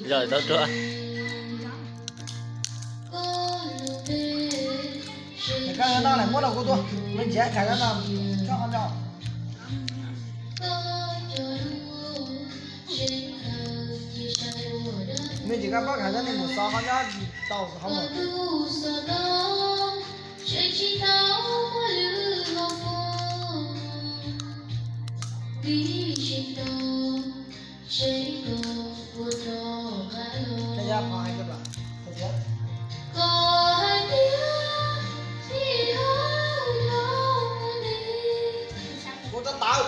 Zog tau tuaj. Koj no muab rau kuv tua, me ntsis khav no, tso qhov no. Me ntsis koj pab khav no, nej mus xov qhov nyob tau qhov mus. Kuv tab tawv.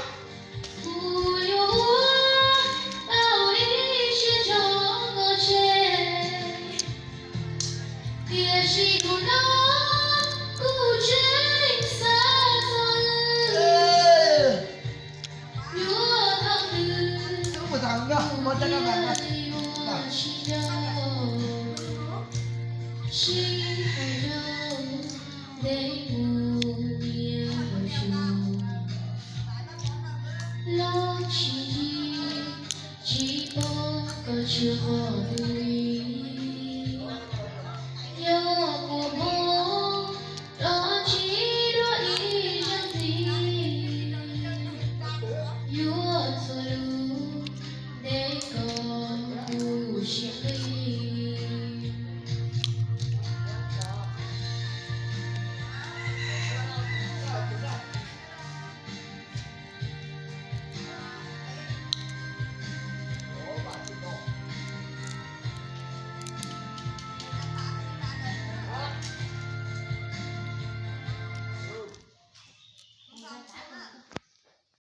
Los tsis, tsis paub koj tsis qhov twg.